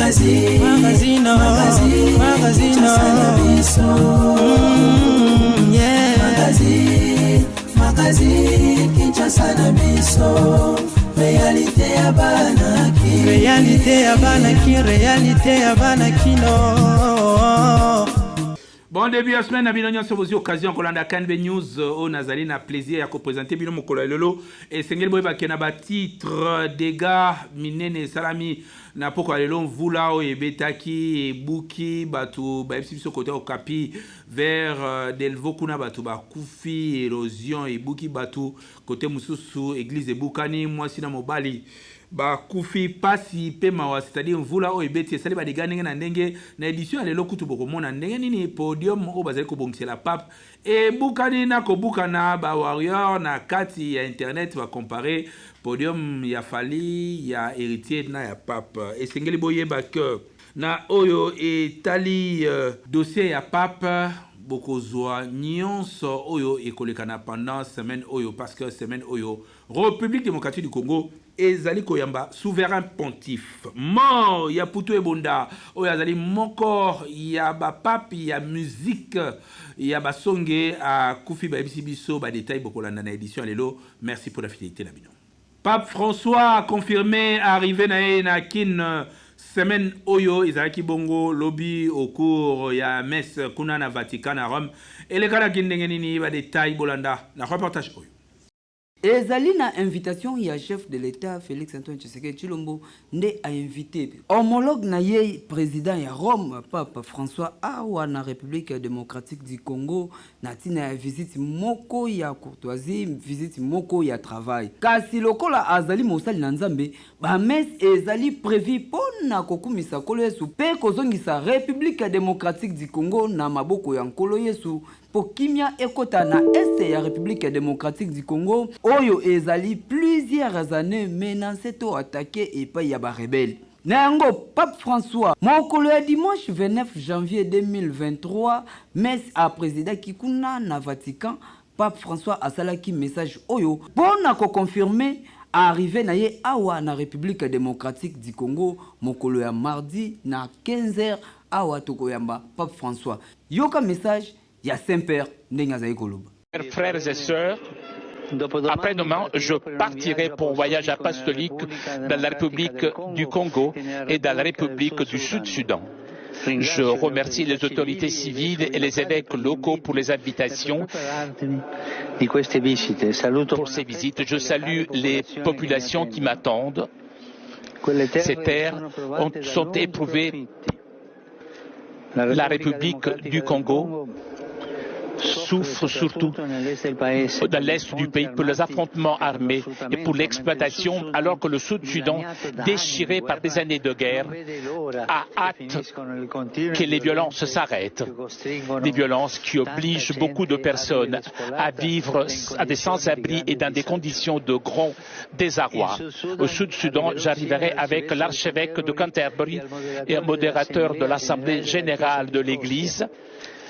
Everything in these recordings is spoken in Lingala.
Magazine, Magazine, magazine, magazine, Kinshasa na biso. Yeah. Magazine, magazine, Kinshasa na biso. Réalité ya bana Kin. Réalité ya bana Kin, réalité ya bana Kin. Bon début ya semaine na bino nyonso. Bozwi occasion ya kolanda KNB News oyo nazali na plaisir ya koprésenter bino mokolo ya lelo. Esengeli boyebake na batitre: dégâts minene esalami na poko ya lelo, mvula oyo ebetaki ebuki bato. Bayebisi biso kote Okapi, vers Delvaux kuna, bato bakufi, érosion ebuki bato. Kote mosusu, église ebukani, mwasi na mobali bakufi. Pasi mpe mawa, c'est-à-dire mvula oyo ebeti esali badégâts ndenge na ndenge. Na édition ya lelo kutu bokomona ndenge nini podium oyo bazali kobongisela pape ebukani na kobukana. Bawarrior na kati ya internet bacomparer podium ya Fally, ya Héritier na ya pape. Esengeli boyeba ke na oyo etali dossier ya pape, bokozwa nyonso oyo ekoleka na pendant semaine oyo, parce que semaine oyo République démocratique du Congo ezali koyamba souverain pontife. Mort ya Putu Ebonda, oyo azali moko ya bapapi ya musique ya basonge, akufi. Bayebisi biso badétail, bokolanda na édition ya lelo. Merci pour la fidélité na bino. Pape François a confirmé arrivée na ye na Kin semaine oyo. Ezalaki bongo lobi au cours ya messe kuna na Vatican, na Rome. Elekanaki ndenge nini? Badétail bolanda na reportage oyo. Ezali na invitation ya chef de l'État Félix Antoine Tshisekedi Tshilombo nde ainvité homologue na ye, président ya Rome, Pape François, awa na République démocratique du Congo, na ntina ya visite moko ya courtoisie, visite moko ya travail. Kasi lokola azali mosali na Nzambe, bamesse ezali prévu mpo na kokumisa Nkolo Yesu mpe kozongisa République démocratique du Congo na maboko ya Nkolo Yesu, mpo kimia ekɔta na est ya République démocratique du Congo, oyo ezali plusieurs années menacé to attaqué epai ya barebelles. Na yango, Pape François, mokolo ya dimanche 29 janvier 2023, messe aprésidaki kuna na Vatican, Pape François asalaki message oyo mpo na koconfirmer arrivée na ye awa na République démocratique du Congo mokolo ya mardi na 15h. Awa tokoyamba Pape François. Yoka message ya Saint-Père ndenge azali koloba. Frères et sœurs, après-demain, je partirai pour voyage apostolique dans la République du Congo et dans la République du Sud-Soudan. Je remercie les autorités civiles et les évêques locaux pour les invitations. Pour ces visites, je salue les populations qui m'attendent. Ces terres sont éprouvées. La République du Congo souffre surtout dans l'est du pays pour les affrontements armés et pour l'exploitation, alors que le Sud-Soudan, déchiré par des années de guerre, a hâte que les violences s'arrêtent. Des violences qui obligent beaucoup de personnes à vivre à des sans-abri et dans des conditions de grand désarroi. Au Sud-Soudan, j'arriverai avec l'archevêque de Canterbury et un modérateur de l'Assemblée générale de l'Église.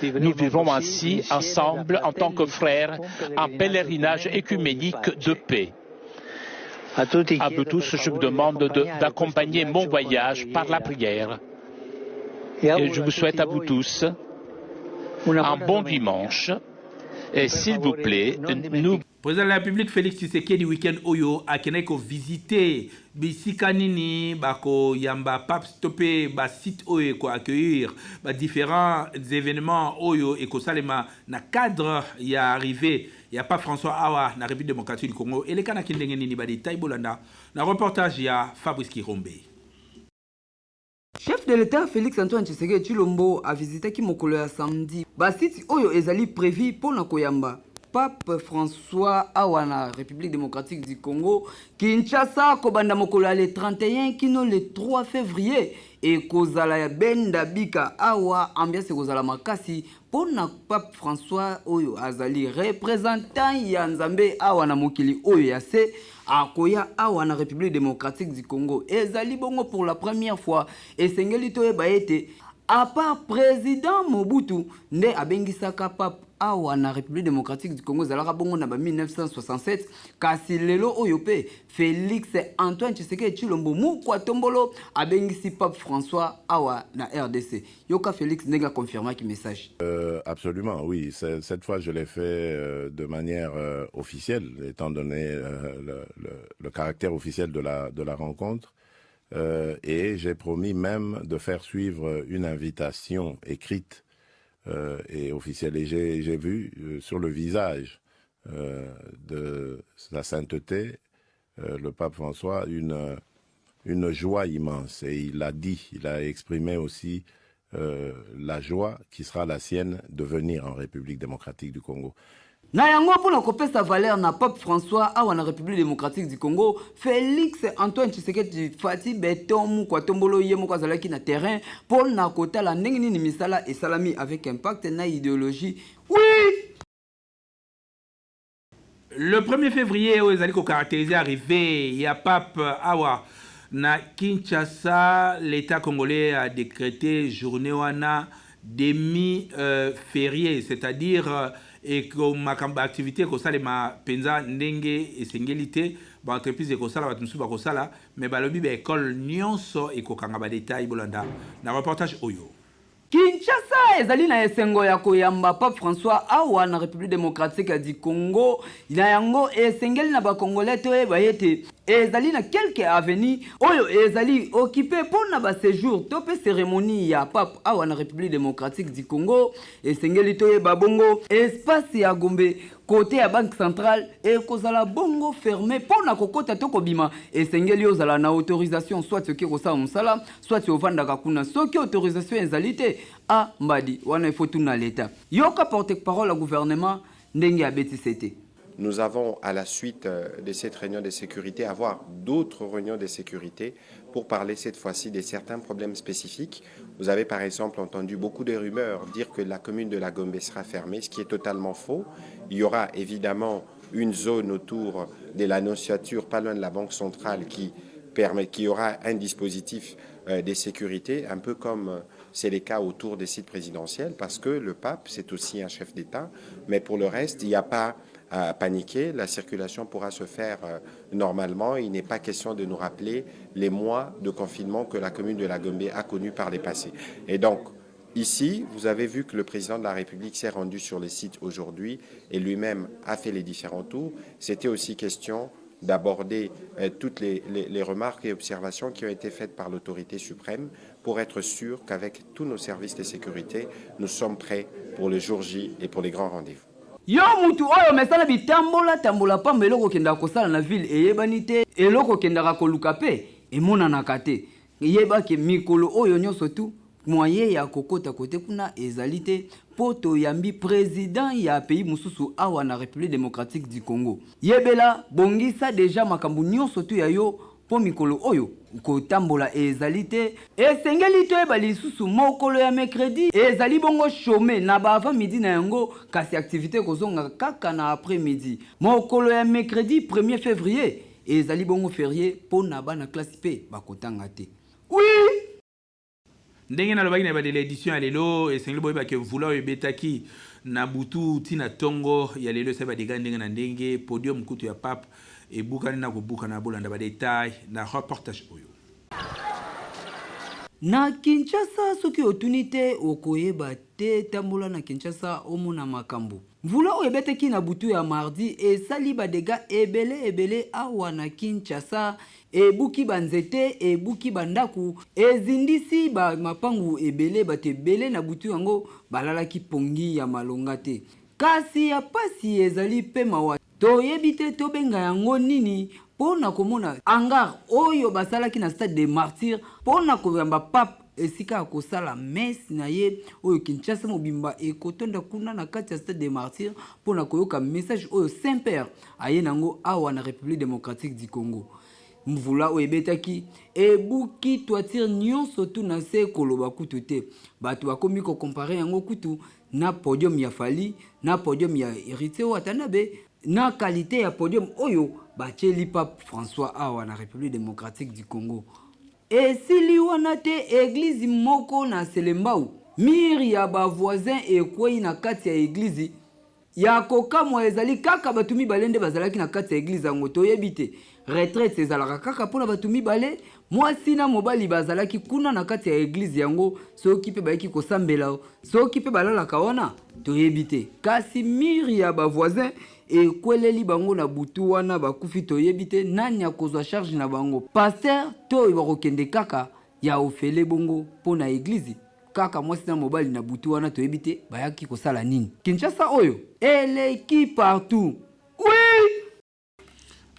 Nous vivons ainsi ensemble en tant que frères un pèlerinage œcuménique de paix. À vous tous, je vous demande d'accompagner mon voyage par la prière. Et je vous souhaite à vous tous un bon dimanche. Et s'il vous plaît, nous Président de la République Félix Tshisekedi, week-end oyo akendaki kovisiter bisika nini bakoyamba pape to mpe basite oyo ekoaccueillir badifférents événements oyo ekosalema na cadre ya arrivée ya pape François awa na République démocratique du Congo. Elekanaki ndenge nini? Badétail bolanda na reportage ya Fabrice Kirombe. Chef de l'État Félix Antoine Tshisekedi Tshilombo avisitaki mokolo ya samedi basite oyo ezali prévu mpo na koyamba Pape François awa na République démocratique du Congo, Kinshasa, kobanda mokolo ya le 31 kino le 3 février. Ekozala ya benda bika awa, ambiance ekozala makasi mpo na Pape François oyo azali représentant ya Nzambe awa na mokili oyo ya se, akoya awa na République démocratique du Congo. Ezali bongo pour la première fois. Esengeli toyeba ete à part président Mobutu nde abengisaka pape. awa na République démocratique du Congo ezalaka bongo na ba 1967. Kasi lelo oyo mpe Félix Antoine Tshisekedi Tshilombo Mukwa Tombolo abengisi Pape François awa na RDC. Yoka Félix ndenge aconfirmaki message. Absolument, oui. Cette fois, je l'ai fait de manière officielle, étant donné le caractère officiel de la rencontre. Et j'ai promis même de faire suivre une invitation écrite et officielle. Et j'ai vu sur le visage de sa sainteté, le pape François, une joie immense. Et il a dit, il a exprimé aussi la joie qui sera la sienne de venir en République démocratique du Congo. Na yango, mpona kopesa valeur na Pape François awa na République démocratique du Congo, Félix Antoine Tshisekedi Fatshi Béton Mukwa Tombolo ye moko azalaki na terrain mpo na kotala ndenge nini misala esalami avec impact na idéologie, oui. Le 1er février oyo ezali kocaractériser arrivée ya pape awa na Kinshasa, l'État congolais a décrété journée wana demi férié, c'est-à-dire makambo activité ekosalema mpenza ndenge esengeli te. Baentreprise ekosala, bato mosusu bakosala, mais balobi baekole nyonso ekokanga. Badétail bolanda na reportage oyo. Kinshasa ezali na esengo ya koyamba Pape François awa na République démocratique du Congo. Na yango, esengeli na bacongolais toyeba ete ezali na quelque avenue oyo ezali occupé mpo na baséjour to mpe cérémonie ya pape awa na République démocratique du Congo. Esengeli toyeba bongo espace ya Gombe, côté ya Banque centrale, ekozala bongo fermé. Mpo na kokɔta to kobima, esengeli ozala na autorisation, soit oki kosala mosala, soit ovandaka kuna. Soki autorisation ezali te, a mbadi wana ifo tuna leta. Yoka porte parole ya gouvernement ndenge abetisi te. Nous avons, à la suite de cette réunion de sécurité, avoir d'autres réunions de sécurité pour parler cette fois-ci de certains problèmes spécifiques. Vous avez par exemple entendu beaucoup de rumeurs dire que la commune de la Gombe sera fermée, ce qui est totalement faux. Il y aura évidemment une zone autour de la nonciature, pas loin de la Banque centrale, qui aura un dispositif de sécurité, un peu comme c'est le cas autour des sites présidentiels, parce que le pape, c'est aussi un chef d'État. Mais pour le reste, il n'y a pas à paniquer. La circulation pourra se faire normalement. Il n'est pas question de nous rappeler les mois de confinement que la commune de la Gombe a connus par le passé. Et donc, ici, vous avez vu que le président de la République s'est rendu sur les sites aujourd'hui et lui-même a fait les différents tours. C'était aussi question d'aborder toutes les remarques et observations qui ont été faites par l'autorité suprême pour être sûr qu'avec tous nos services de sécurité, nous sommes prêts pour le jour J et pour les grands rendez-vous. Yo mutu oyo mesala bitambola tambola pamba, eloko okendaka kosala na ville eyebani te, eloko okendaka koluka mpe emonanaka te, yebake mikolo oyo nyonso tu moyen ya kokota kote kuna ezali te, mpo toyambi président ya pays mosusu awa na République démocratique du Congo. Yebela, bongisa déjà makambo nyonso tu ya yo, mpo mikolo oyo kotambola ezali te. Esengeli toyeba lisusu, mokolo ya mercredi ezali bongo chômé na baavant midi na yango, kasi activité ekozonga kaka na après midi. Mokolo ya mercredi 1er février ezali bongo férié mpo na bana classe mpe bakotanga te, oui. Ndenge nalobaki na ebandeli édition ya lelo, esengeli boyebake mvula oyo ebetaki na butu ntina ntongo ya lelo esali badégâts ndenge na ndenge. Podium kutu ya pape ebukani na kobukana. Bolanda badétail na reportage oyo. Na Kinshasa, soki otuni te, okoyeba te. Tambola na Kinshasa, omona makambo. Mvula oyo ebetaki na butu ya mardi esali badégâts ebele ebele awa na Kinshasa. Ebuki banzete, ebuki bandako, ezindisi bamapangu ebele. Bato ebele na butu yango balalaki pongi ya malonga te. Kasi ya pasi ezali mpe mawa, toyebi te tobenga yango nini, mpo na komona hangar oyo basalaki na Stade des Martyrs mpo na koyamba pape, esika ya kosala messe na ye oyo Kinshasa mobimba ekotonda kuna na kati ya Stade des Martyrs mpo na koyoka message oyo Saint Père aye nango awa na République démocratique du Congo. Mvula oyo ebetaki ebuki toiture nyonso tu na se, koloba kutu te. Bato bakomi kocomparer yango kutu na podium ya Fally, na podium ya Héritier Watanabe, na qualité ya podium oyo batieli pape François awa na République démocratique du Congo. Esili wana te, église moko na Selembao, mur ya bavoisin ekwei na kati ya église. Ya kokamwa ezali kaka batu mibale nde bazalaki na kati ya eglise yango, toyebi te retraite ezalaka kaka pona batu mibale? Mwasi na mobali bazalaki kuna na kati ya eglise yango, soki pe bayaki kosambela, soki pe balalaka wana, toyebi te. Kasi mur ya ba voisins ekweleli bango na butu wana bakufi toyebi te nani akozwa charge na bango, pasteur to bakokende kaka ya ofele bongo po na eglise? Kaka mwasi na mobali na butu wana toyebi te bayaki kosala nini. Kinshasa oyo eleki partout. Oui!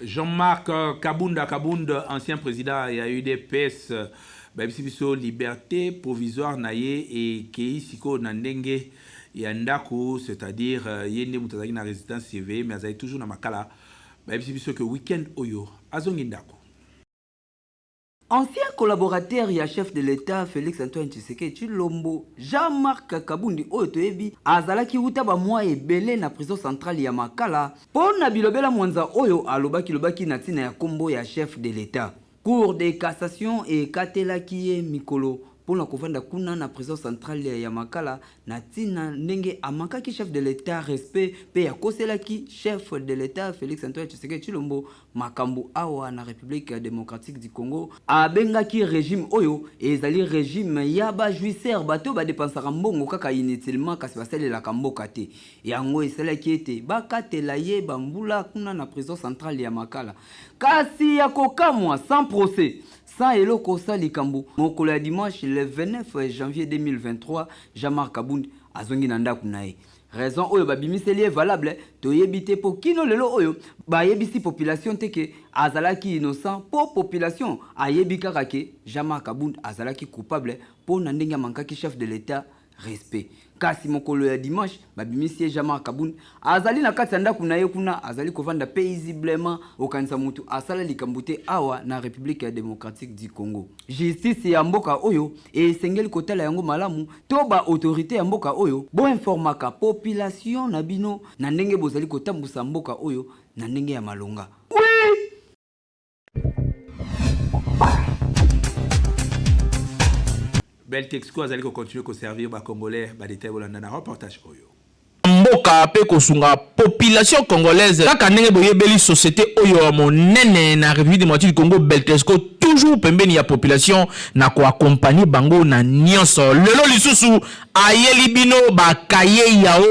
Jean-Marc Kabunda Kabund, ancien président ya UDPS, bayebisi biso liberté provisoire na ye ekei sikoyo na ndenge ya ndako, c'est-à-dire ye nde moto azalaki na résidence surveillée mais azali toujours na Makala. Bayebisi biso que week-end oyo azongi ndako. Ancien collaborateur ya chef de l'Etat Felix Antoine Tshisekedi Tshilombo, Jean-Marc Kabundi oyo toyebi azalaki wuta ba mois ebele na prison centrale ya Makala mpo na bilobela mwanza oyo alobaki lobaki na ntina ya kombo ya chef de l'Etat. Cour de cassation ekatelaki ye mikolo mpo na kovanda kuna na prison centrale ya Makala na ntina ndenge a manquaki chef de l'Etat respect mpe akoselaki chef de l'Etat Felix Antoine Tshisekedi Tshilombo Makambo awa na Republique democratique du Congo. Abengaki regime oyo ezali regime ya ba jouisseurs, bato oyo ba depensaka mbongo kaka inutilement kasi basalelaka mboka te. Yango esalaki ete bakatela ye ba mbula kuna na prison centrale ya Makala. Kasi ya kokamwa, sans procès, sans eloko, sans likambo, mokolo ya dimanche le 29 janvier 2023, Jean-Marc Kabund azongi na ndaku na ye. Raison oyo babimiseli ye valable toyebi te po kino lelo oyo bayebisi population te ke azalaki innocent po population ayebi kaka ke Jean Marc Kabund azalaki coupable po na ndenge a mankaki chef de l'etat respect. Kasi mokolo ya dimanche babimisi ye Jean Marc Kabund azali na kati ya ndaku na ye kuna azali kovanda paisiblement okanisa mutu asala likambo te awa na Republique democratique du Congo. Justice ya mboka oyo esengeli kotala yango malamu to ba autorites ya mboka oyo bo informaka population na bino na ndenge bozali kotambusa mboka oyo na ndenge ya malonga. Oui! Beltexco azali ko continuer ko servir ba congolais ba details bolanda na reportage oyo. Mboka pe kosunga population congolaise kaka ndenge boyebeli societe oyo ya monene na Republique democratique du Congo Beltesco toujours pembeni ya population na ko accompagner bango na nionso lelo lisusu ayeli bino ba cahiers yao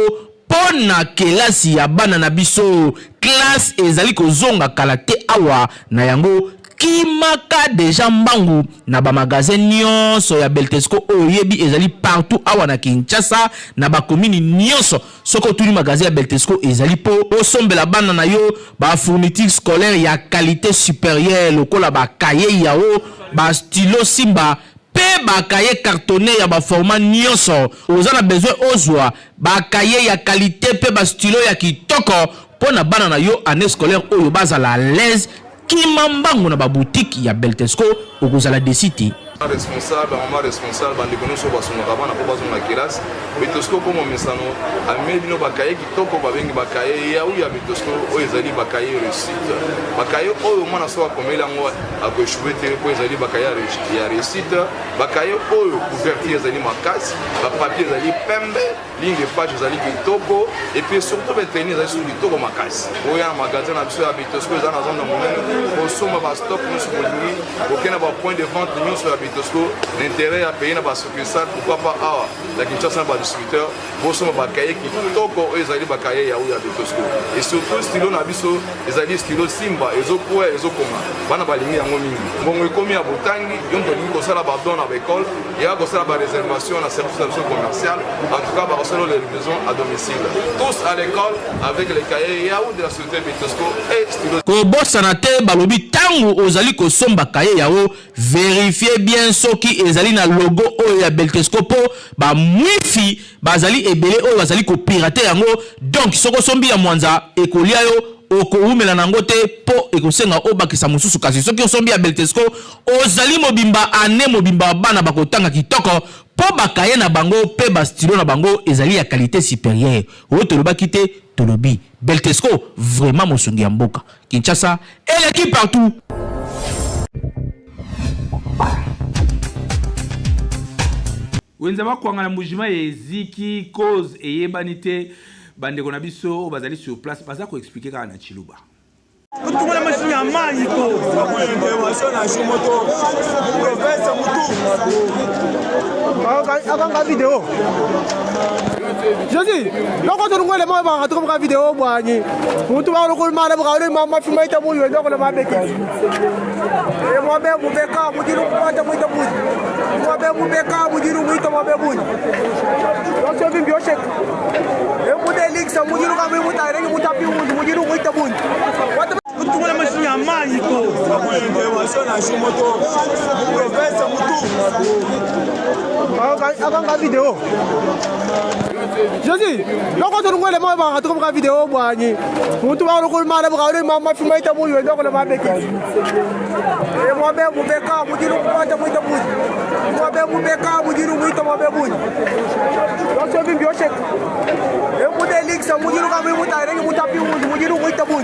po na kelasi ya bana na biso classe ezali kozonga kala te awa na yango Kimaka dejà mbangu na ba magasins nionso ya Beltesco oyo oyebi ezali partout awa na Kinshasa na ba communes nionso. Soki otuni magasin ya Beltesco ezali po osombela bana na yo ba fournitures scolaires ya qualite superieure lokola ba cahiers Yao, ba stylos Simba pe ba cahiers cartonnes ya ba formats nionso. Oza na besoin ozua ba cahiers ya qualite pe ba stylos ya kitoko po na bana na yo annee scolaire oyo bazala à l'aise. Kima mbangu na ba boutique ya Beltesco okozala deçu te. Responsable, ba mama responsable, ba ndeko nionso oyo basungaka bana po bazonga kelasi. Betosco po momesano amemeli bino ba cahiers kitoko babengi ba cahiers yaou ya Betosco oyo ezali ba cahiers reussite. Ba cahiers oyo mwana soki akomeli yango ako echouer te po ezali ba cahiers ya reussite. Ba cahiers oyo couverture ezali makasi, ba papiers ezali pembe. Ligne de page ezali kitoko et puis surtout ba tenue ezali susu kitoko makasi. Oya na magasin na biso ya Bitosco eza na zone ya monene kosomba ba stock nyonso bolingi kokende na ba point de vente nyonso ya Bitosco na intérêt ya pays na ba succursale pourquoi pas awa na Kinshasa na ba distributeur bosomba ba cahier kitoko oyo ezali ba cahier ya ya Bitosco et surtout stylo na biso ezali stylo Simba ezokwea ezokoma bana balingi yango mingi mbongo ekomi ya botangi yo moto olingi kosala ba don na ba école ya kosala ba réservation na service na biso commercial en tout cas bakosala les livraisons à domicile tous à l'école avec les cahiers Yahoo de la société Bitosco et stylo. Kobosana te balobi tangu ozali kosomba cahier yao verifier bien soki ezali na logo oyo ya Beltesco po ba mwifi bazali ebele oyo bazali ko pirater yango donc soki osombi ya mwanza ekolia yo okowumela na yango te po ekosenga obakisa mosusu kasi soki osombi ya Beltesco ozali mobimba annee mobimba bana bakotanga kitoko po ba cahiers na bango pe ba stylo na bango ezali ya qualite superieure oyo tolobaki te tolobi Beltesco vraiment mosungi ya mboka Kinshasa eleki partout. Wenze bakwanga na Mbujimayi eziki cause eyebani te. Bandeko na biso oyo bazali sur place baza ko expliquer kaka na Tshiluba. Kutumona mashini ya mayi ko. Intervention na Shimoto, province Mutu. Akanga video. Jésus, loko to ngwele mo ba to ka video bwanyi. Mutu ba loko ma na ba ma ma fima ita mu yo ndoko na mabeke. E mo be mu be ka mu diru ko ta mu ita mu. Mo be mu be ka mu diru mu ita mo be mu. Yo so bi shek. E mu de lik sa mu diru ka mu ta re mu ta pi mu mu diru mu ita mu. Kutumona mashini ya mayi ko. Intervention na Shimoto, province Mutu. Akanga video. Jésus, loko to ngwele mo ba to ka video bwanyi. Mutu ba loko ma na ba re ma ma fima ita mu yo ndoko na mabeke. E mo be mu be ka mu diru ko ta mu ita mu. Mo be mu be ka mu diru mu ita mo be mu. Yo so bi bi shek. E mu de lik sa mu diru ka mu ta re mu ta pi mu mu diru mu ita mu.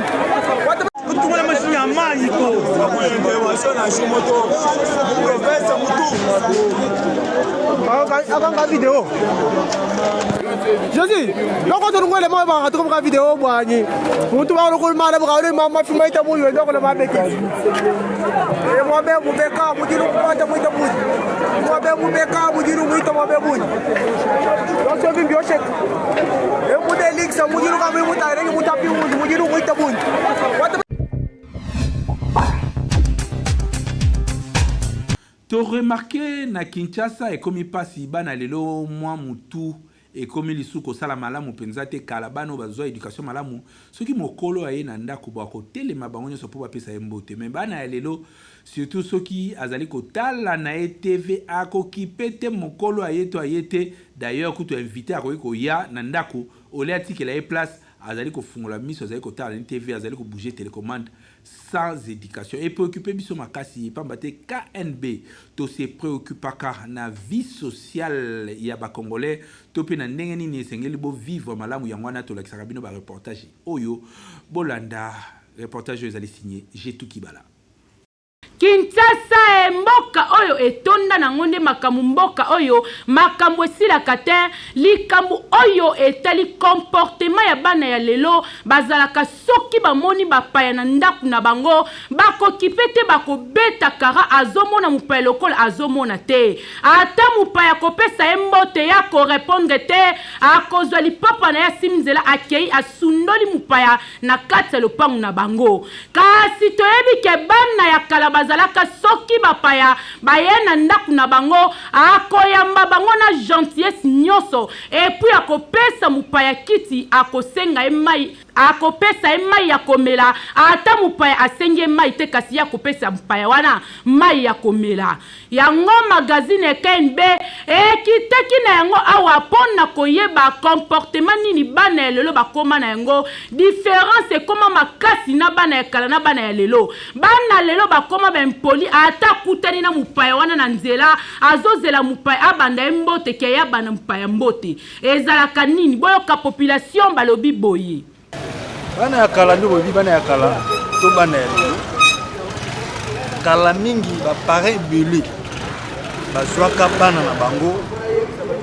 Kutumona mashini ya mayi ko. Intervention na Shimoto, province Mutu. Akanga video. Jésus, loko to ngwele mo ba to ka video bwanyi. Mutu ba loko ma na ba re ma ma fima ita mu yo ndoko na mabeke. E mo be mu be ka mu diru ko ta mu ita mu. Mo be mu be ka mu diru mu ita mo be mu. Yo so bi bi shek. E mu de lik sa mu diru ka mu ta re mu ta pi mu mu diru mu ita mu. To remarquer na Kinshasa ekomi pasi bana lelo mwa mutu ekomi lisusu kosala malamu mpenza te. Kala bana oyo bazwa education malamu, soki mokolo aye na ndako bakotelema bango nyonso mpo bapesa ye mbote. Mais bana ya lelo surtout soki azali kotala na ye TV akokipe te mokolo aye to aye te. D'ailleurs kutu invité akoki koya na ndako ole atikela ye place, azali kofungola miso, azali kotala na TV, azali kobouger télécommande sans éducation. Et préoccuper biso makasi pamba te KNB to se préoccupaka na vie sociale ya ba congolais to pe na ndenge nini esengeli bo vivre malamu. Yango wana tolakisaka bino ba reportage oyo. Bolanda reportage oyo ezali signé Jetou Kibala. Kinshasa e mboka oyo etonda nango nde makambo, mboka oyo makambo esilaka te. Likambo oyo etali comportement ya bana ya lelo, bazalaka soki bamoni bapaya na ndako na bango bakokipe te, bakobeta kara. Azomona mopaya lokola azomona te, ata mopaya akopesa ye mbote ya korepondre te, akozwa lipapa na ye asimi nzela akei asundoli mopaya na kati ya lopango na bango. Kasi toyebi ke bana ya kala bazalaka soki bapaya baye na ndako na bango, akoyamba bango na gentillesse nyonso, et puis akopesa mopaya kiti, akosenga ye mai, akopesa ye mai ya komela. Ata mopaya asengi ye mai te, kasi ye akopesa mopaya wana mai ya komela. Yango magazine ya KNB ekitaki na yango awa mpo na koyeba comportement nini bana ya lelo bakoma na yango. Difference ekoma makasi na bana ya kala na bana ya lelo. Bana lelo bakoma ba impoli, ata akutani na mopaya wana na nzela, azozela mopaya abanda ye mbote ke ye abanda mopaya mbote. Ezalaka nini? Boyoka population balobi boye. Bana ya kala nde boyebi, bana ya kala to bana ya lelo. Kala mingi ba parents ebele bazwaka bana na bango,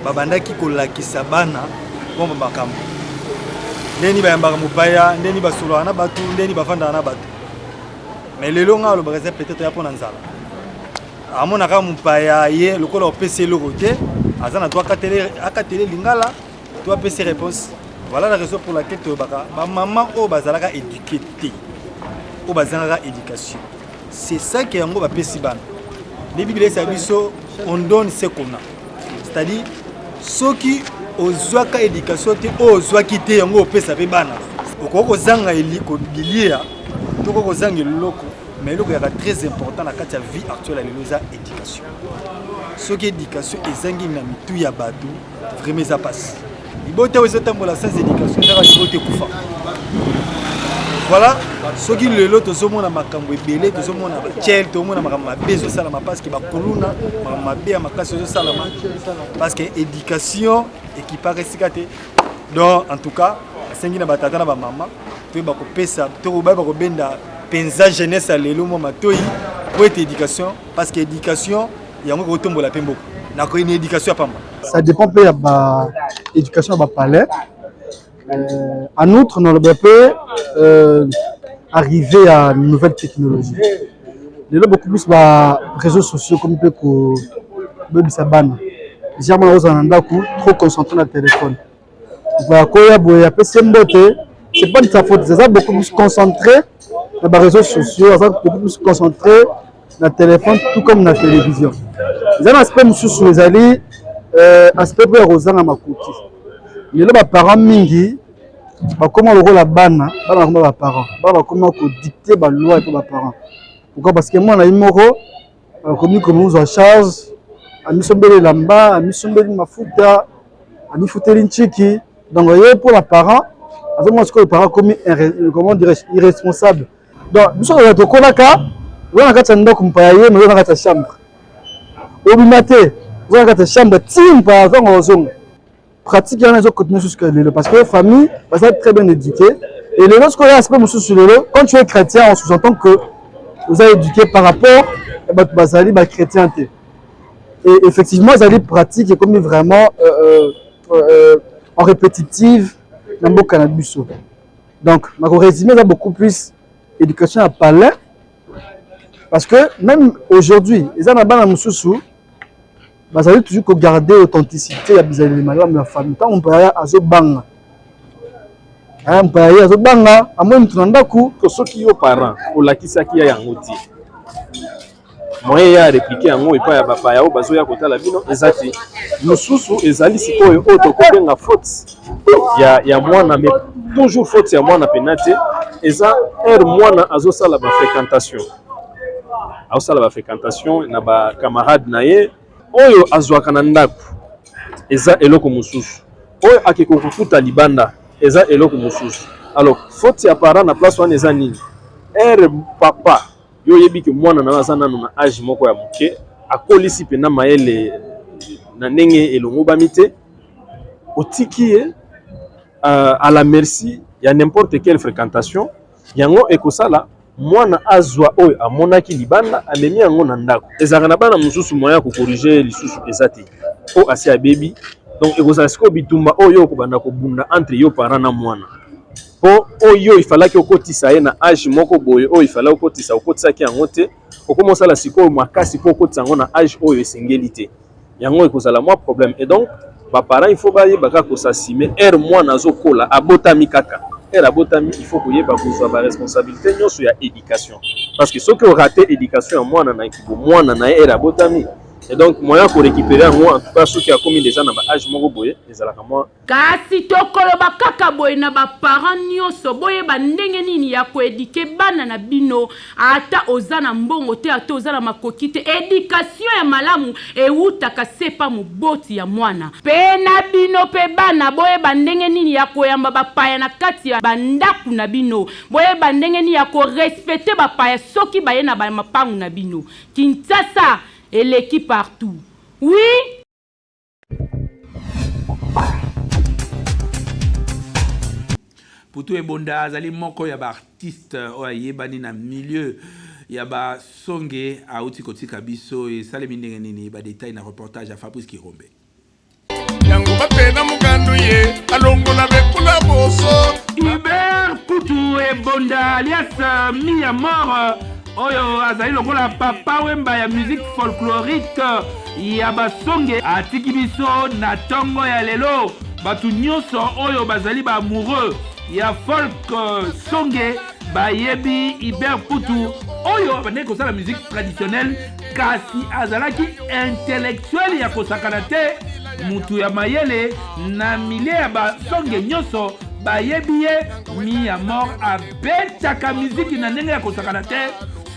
babandaki kolakisa bana mwa makambo, ndeni bayambaka mopaya, ndeni basololaka na bato, ndeni bafandaka na bato. Mais lelo ngai alobaka eza peut-être ya mpo na nzala, amonaka mopaya ye lokola opesi eloko te, aza na droit akatele lingala to apesi réponse. Voilà la raison pour laquelle toyebaka bamama oyo bazalaka éduqué te, oyo bazangaka éducation, c'est ça que yango bapesi bana. Nde Bible eyebisa biso, on donne ce qu'on a, c'est-à-dire soki ozwaka éducation te, oyo ozwaki te yango opesa mpe bana. Okoki kozanga bilia to okoki kozanga eloko, mais eloko yaka très important na kati ya vie actuelle ya lelo eza éducation. Soki éducation ezangi na mitu ya bato, vraiment eza pasi. Libota oyo ezotambola sans éducation ezaka libota ekufa. Voilà, soki lelo tozomona makambo ebele, tozomona bachel, tozomona makambo mabe ezosalama parce que bakuluna, makambo mabe ya makasi ezosalama parce que éducation ekipaka esika te. Donc en tout cas asengi na batata na bamama toyeba kopesa, toyeba kobenda mpenza jeunesse ya lelo mwa matoi po ete éducation, parce que éducation yango ekotombola mpe mboka na koyina éducation ya pamba. Ça dépend mpe ya ba éducation ya ba palais. En outre, naloba mpe arrivée ya nouvelle technologie lelo, beaucoup plus ba réseaux sociaux comme mpe kobebisa bana. Déjà mwana ozala na ndako trop concentré na téléphone, bakoya boye, apesi ye mbote, c'est pas de sa faute, aza beaucoup plus concentré na ba réseaux sociaux, aza beaucoup plus concentré na téléphone tout comme na télévision. Eza na aspect mosusu, ezali aspect mpe ya kozanga makoki. Lelo baparent mingi bakoma lokola bana, bana bakoma baparent, bana bakoma kodicter baloi epo baparent. Pourquoi? Parce que mwana ye moko akomi komozwa charge, amisombeli elamba, amisombeli mafuta, amifuteli ntiki. Donc ye mpo na parent azomona sikoyo parent akomi, comment dirais, irresponsable. Donc biso tozala tokolaka, oza na kati ya ndako, mopaya ye, oza na kati ya chambre, obima te, oza na kati ya chambre ti mopaya azonga, ozonga. Pratique wana ezocontinue jusqu'à lelo parce que famille baza très bien éduqué. Et lelo sikoyo aspect mosusu, lelo quand tu es chrétien, on sous-entend que oza éduqué par rapport ya bato bazali bachrétien te. Et effectivement ezali pratique ekomi vraiment en répétitive na mboka na biso. Donc nakorésume, eza beaucoup plus éducation ya palais, parce que même aujourd'hui eza na bana mosusu bazali toujours kogarde authenticité ya bizaleli malamu ya famille. Ntango mopaya azobanga aya, mopaya ye azobanga, amoni motu na ndako. Soki yo parent olakisaki ya yango te, moyen ya répliquer yango epai ya bapaya oyo bazoya kotala bino eza te. Mosusu ezali sikoyo oyo tokobenga faute ya mwana, mais toujours faute ya mwana pena te. Eza heure mwana azosala bafréquentation, azosala bafréquentation na bacamarade na ye. Oyo azwaka na ndako eza eloko mosusu, oyo akeke kokuta libanda eza eloko mosusu. Alors faute ya parent na place wana eza nini? Heure papa yo oyebi ke mwana na yo aza nano na age moko ya moke, akolisi mpena mayele na ndenge elongobami te, otiki ye à la merci ya n'importe quelle fréquentation. Yango ekosala mwana azwa oyo amonaki libanda, amemi yango na ndako. Ezalaka na bana mosusu, moyen ya kocorriger lisusu eza te, oyo asi abebi. Donc ekozala sikoyo bitumba oyo okobanda kobunda entre yo parent na mwana, mpo oyo ifalaki okotisa ye na age moko boye, oyo ifalaki okotisa, okotisaki yango te, okoma osala sikoyo makasi mpo okotisa yango na age oyo esengeli te. Yango ekozala mwa problème. Et donc baparent, il faut bayeba kaka kos'assumer. Heure mwana azokola, abotami kaka, heure abotami, il faut koyeba kozwa baresponsabilité nyonso ya éducation, parce que soki orater éducation ya mwana na mwana na ye heure abotami, et donc moyen korécupérer yango, en tout cas soki akomi déjà na baage moko boye, ezalaka mwa Kasi tokoloba kaka boye na baparent nyonso: boyeba ndenge nini ya koéduquer bana na bino. Ata oza na mbongo te, ata oza na makoki te, éducation ya malamu ewutaka se pa moboti ya mwana. Mpe na bino mpe bana, boyeba ndenge nini ya koyamba bapaya na kati ya bandako na bino, boyeba ndenge nini ya korespecter bapaya soki baye na bamapangu na bino. Kinshasa eleki partout, oui. Putu Ebonda azali moko ya baartiste oyo ayebani na milieu ya basonge. Auti kotika biso, esalemi ndenge nini? Badetail na reportage ya Fabrice Kirombe. Yango bapena mukandu ye alongola bekula boso. Hubert Putu Ebonda alias Mia Mort, oyo azali lokola Papa Wemba ya musique folklorique ya basonge, atiki biso na ntongo ya lelo. Bato nyonso oyo bazali baamoureux ya folk songe bayebi Hubert Putu, oyo abandaki kosala musique traditionnelle, kasi azalaki intellectuel ya kosakana te, mutu ya mayele na milieu ya basonge nyonso bayebi ye. Mia Mort abetaka miziki na ndenge ya kosakana te.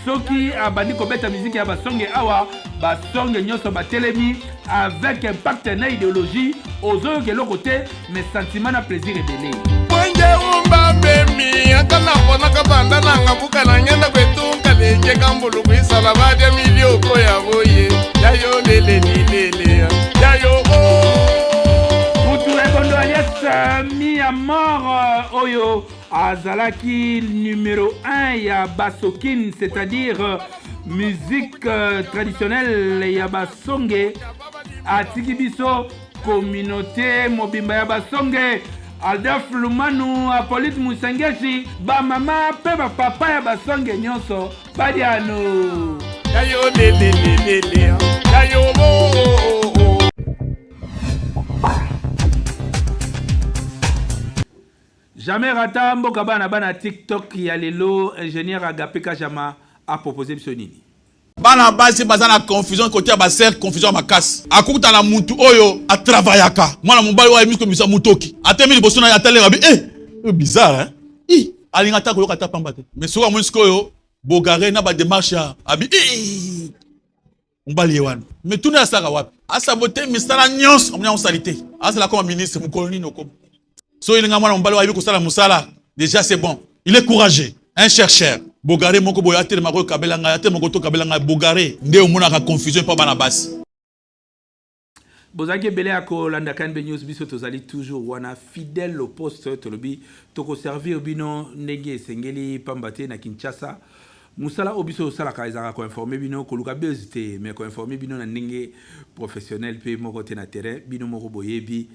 Soki abandi kobeta miziki ya basonge awa, basonge nyonso batelemi avec impact na idéologie. Ozoyoka eloko te, mais sentiment na plaisir ebele. Bwenge umba memi akana ponaka banda nanga buka na ngenda kwetunka lenge kambulu kwisala badya milioko ya boye yayo lele lilele yayo o. Mutu Ebondo alias Mia Mort, oyo azalaki numéro 1 ya basokin, c'est-à-dire musique traditionnelle ya basonge, atiki biso. Communauté mobimba ya basonge. Adolphe Lumanu, Apolite Musengesi, bamama mpe bapapa ya basonge nyonso badiano. Yayo lele lele le, yayo bo. Jamais rata mboka bana bana TikTok ya lelo ingénieur Agape Kajama a proposé biso nini? Bana basi baza na confusion kote ya ba sœur, confusion ya makasi. Akuta na mutu oyo a travaillaka. Mwana mobali oyo ayebi komisa mutoki. Atemi liboso na ye atali abi eh oyo bizarre hein. I alinga ata koyoka ata pamba te. Mais soki amoni sikoyo bogare na ba démarche ya abi eh mobali ye wana. Mais tuna asalaka wapi? Asabote misala nyonso amoni yango salite. Azala koma ministre mokolo nini okoma. So ilinga mwana mobali oyo ayebi kosala mosala déjà c'est bon. Il est courageux, un chercheur. Bogare moko boye atelema ko kabela ngai, atelema ko to kabela ngai bogare nde omonaka confusion pa bana basi. Bozalaki ebele ya kolanda KNB News, biso tozali toujours wana fidèle au poste, tolobi tokoservir bino ndenge esengeli pamba te na Kinshasa mosala oyo biso tosalaka ezalaka koinforme bino, koluka buzz te, mais koinforme bino na ndenge professionnel mpe moko te na terrain bino moko boyebi.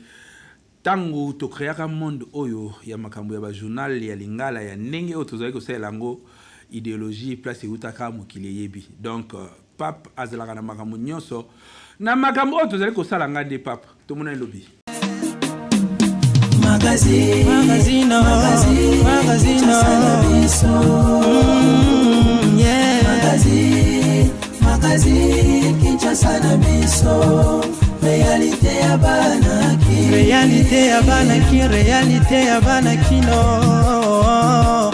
Tango to creaka monde oyo ya makambo ya ba journal ya lingala ya ndenge oyo tozali kosalela yango, ideologie place ewutaka mokili eyebi. Donc pape azalaka na makambo nionso na makambo oyo tozali kosala nga nde pape. Tomonani lobi. Magazine, magazine, magazine, magazine, yeah. Magazine, magazine, Kinshasa na biso, réalité ya bana ki, réalité ya bana ki, réalité ya bana kino.